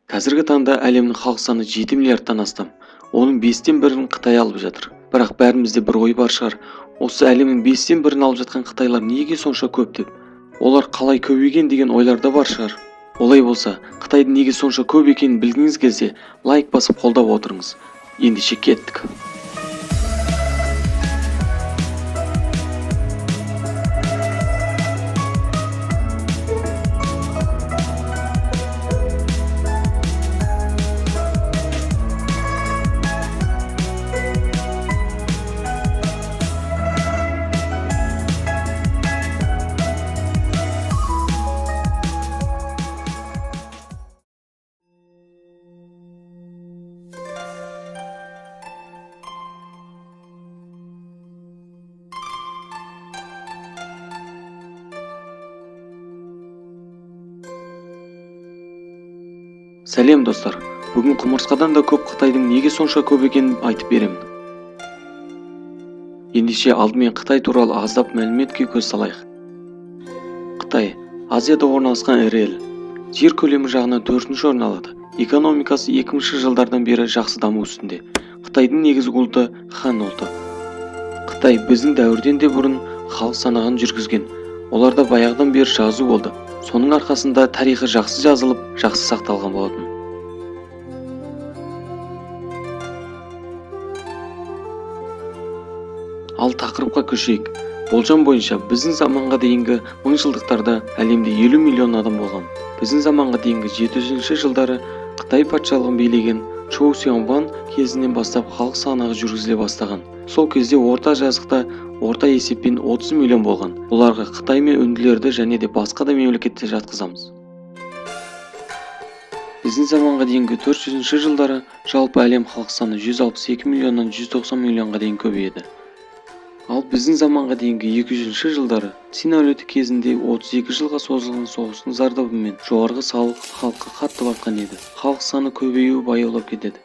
Қазіргі таңда әлемнің халық саны 7 миллиардтан астам. Оның 1/5-ін Қытай алып жатыр. Бірақ бәрімізде бір ой бар шығар. Осы әлемнің 1/5-ін алып жатқан қытайлар неге сонша көп деп. Олар қалай көбейген деген ойлар да бар шығар. Олай болса, Қытайдың неге сонша көп екенін білгіңіз келсе, лайк басып қолдап отырыңыз. Ендеше кеттік. Сәлем достар. Бүгін құмырсқадан да көп Қытайдың неге сонша көп екенін айтып беремін. Ендеше алдымен Қытай туралы аздап мәліметке көз салайық. Қытай Азияда орналасқан ірі ел. Жер көлемі жағынан 4-ші орын алады. Экономикасы 2000 жылдардан бері жақсы даму үстінде. Қытайдың негізгі ұлты хан ұлты. Қытай біздің дәуірден де бұрын халық санағын жүргізген. Оларда баяғыдан бері жазу болды. Соның арқасында тарихы жақсы жазылып, жақсы сақталған болатын. Ал тақырыпқа көшейік. Болжам бойынша біздің заманға дейінгі мыңжылдықтарда әлемде 50 миллион адам болған. Біздің заманға дейінгі 700 жылдары Қытай патшалығын билеген Чжоу Сянван кезінен бастап халық санағы жүргізіле бастаған. Сол кезде орта жазықта орта есеппен 30 миллион болған. Бұларға Қытай мен үнділерді және де басқа да мемлекеттер жатқызамыз. Біздің заманға дейінгі 400 жылдары жалпы әлем халық саны 162 миллионнан 190 миллионға дейін көбейеді. Ал біздің заманға дейінгі 200 жылдары Цин әулеті кезінде 32 жылға созылған соғыстың зардабымен жоғарғы салық халыққа қатты батқан еді. Халық саны көбеюі баяулап кетеді.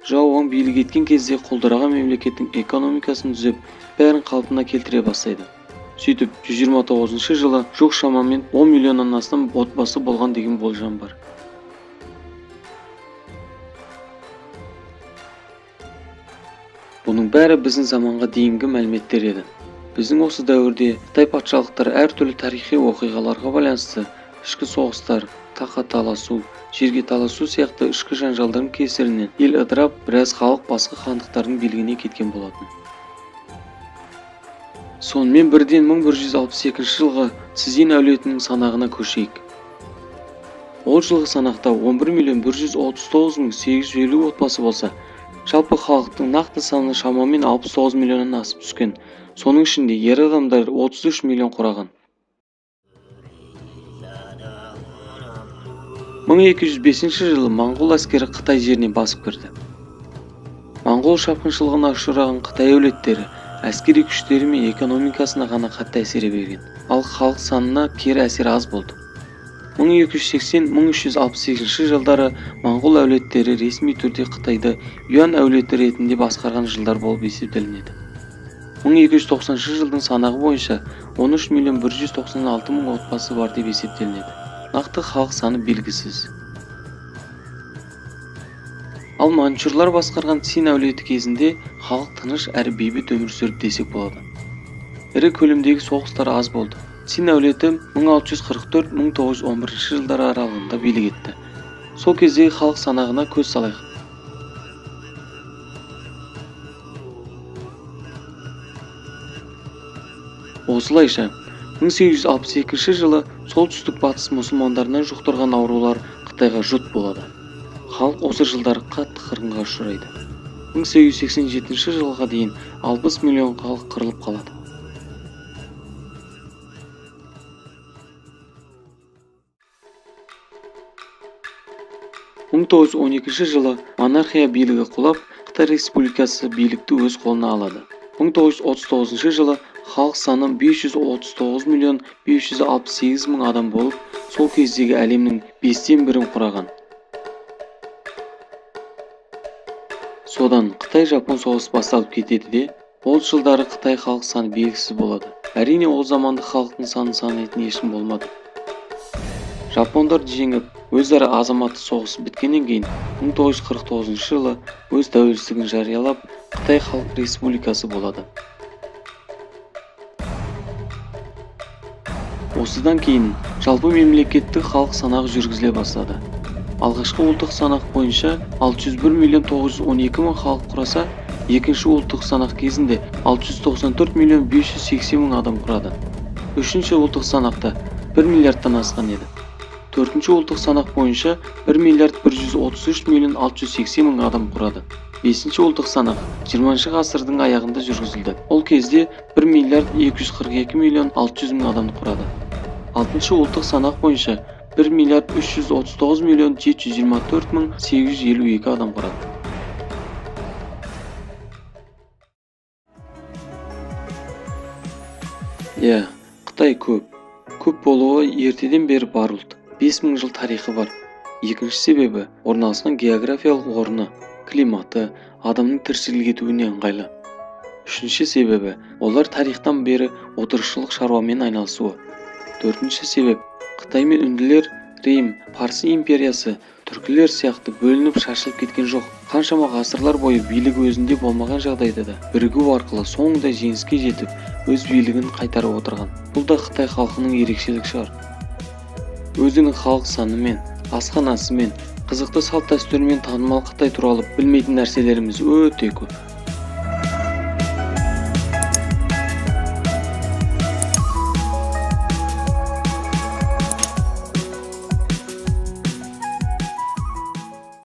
Жао Ваң билік еткен кезде құлдыраған мемлекеттің экономикасын түзеп, бәрін қалпына келтіре бастайды. Сөйтіп, 129 жылы жоқ шамамен 10 миллионнан астам отбасы болған деген болжам бар. Бұның бәрі біздің заманға дейінгі мәліметтер еді. Біздің осы дәуірде Қытай патшалықтары әртүрлі тарихи оқиғаларға байланысты ішкі соғыстар, таққа таласу, жерге таласу сияқты ішкі жанжалдардың кесірінен ел ыдырап, біраз халық басқа хандықтардың билігіне кеткен болатын. Сонымен бірден 1162 жылғы Цзинь әулетінің санағына көшейік. Ол жылғы санақта 11 миллион 139 мың 850 отбасы болса, жалпы халықтың нақты саны шамамен 69 миллионнан асып түскен. Соның ішінде ер адамдар 33 миллион құраған. 1205 жылы моңғол әскері Қытай жеріне басып кірді. Моңғол шапқыншылығына ұшыраған Қытай әулеттері әскери күштері мен экономикасына ғана қатты әсер берген, ал халық санына кері әсер аз болды. 1280-1368 жылдары моңғол әулеттері ресми түрде Қытайды Юань әулеті ретінде басқарған жылдар болып есептелінеді. 1290 жылдың санағы бойынша 13 миллион 196 мың отбасы бар деп есептелінеді. Нақты халық саны белгісіз. Ал маньчжурлар басқарған Цин әулеті кезінде халық тыныш әрі бейбіт өмір сүрді десек болады. Ірі көлемдегі соғыстар аз болды. Цин әулеті 1644-1911 жылдар аралығында билік етті. Сол кездегі халық санағына көз салайық. Осылайша, 1862 жылы солтүстік батыс мұсылмандарынан жұқтырған аурулар Қытайға жұт болады. Халық осы жылдары қатты қырғынға ұшырайды. 1887 жылға дейін 60 миллион халық қырылып қалады. 1912 жылы монархия билігі құлап, Қытай Республикасы билікті өз қолына алады. 1939 жылы халық саны 539 миллион 568 мың адам болып, сол кездегі әлемнің 1/5-ін құраған. Содан Қытай-Жапон соғысы басталып кетеді де, ол жылдары Қытай халық саны белгісіз болады. Әрине, ол заманда халықтың санын санайтын ешкім болмады. Жапондарды жеңіп, өзара азаматтық соғысы біткеннен кейін 1949 жылы өз тәуелсіздігін жариялап, Қытай Халық Республикасы болады. Осыдан кейін жалпы мемлекеттік халық санағы жүргізіле бастады. Алғашқы ұлттық санақ бойынша 601 миллион 912 мың халық құраса, екінші ұлттық санақ кезінде 694 миллион 580 мың адам құрады. Үшінші ұлттық санақта 1 миллиардтан асқан еді. Төртінші ұлттық санақ бойынша 1 миллиард 133 миллион 680 мың адам құрады. Бесінші ұлттық санақ 20 ғасырдың аяғында жүргізілді. Ол кезде 1 миллиард 242 миллион 600 мың адамды құрады. Алтыншы ұлттық санақ бойынша 1 миллиард 339 миллион 724 мың 852 адам құрады. Иә, Қытай көп. Көп болуы ертеден бері бар ұлт. 5000 жыл тарихы бар. Екінші себебі орналасқан географиялық орны, климаты, адамның тіршілік етуіне ыңғайлы. Үшінші себебі олар тарихтан бері отырықшылық шаруамен айналысуы. Төртінші себеп Қытай мен үнділер, Рим, Парсы империясы, түркілер сияқты бөлініп шашылып кеткен жоқ. Қаншама ғасырлар бойы билік өзінде болмаған жағдайда да бірігу арқылы соңында жеңіске жетіп, өз билігін қайтарып отырған. Бұл да Қытай халқының ерекшелігі шығар. Өзінің халық санымен, асханасымен, қызықты салт-дәстүрімен танымал Қытай туралы білмейтін нәрселеріміз өте көп.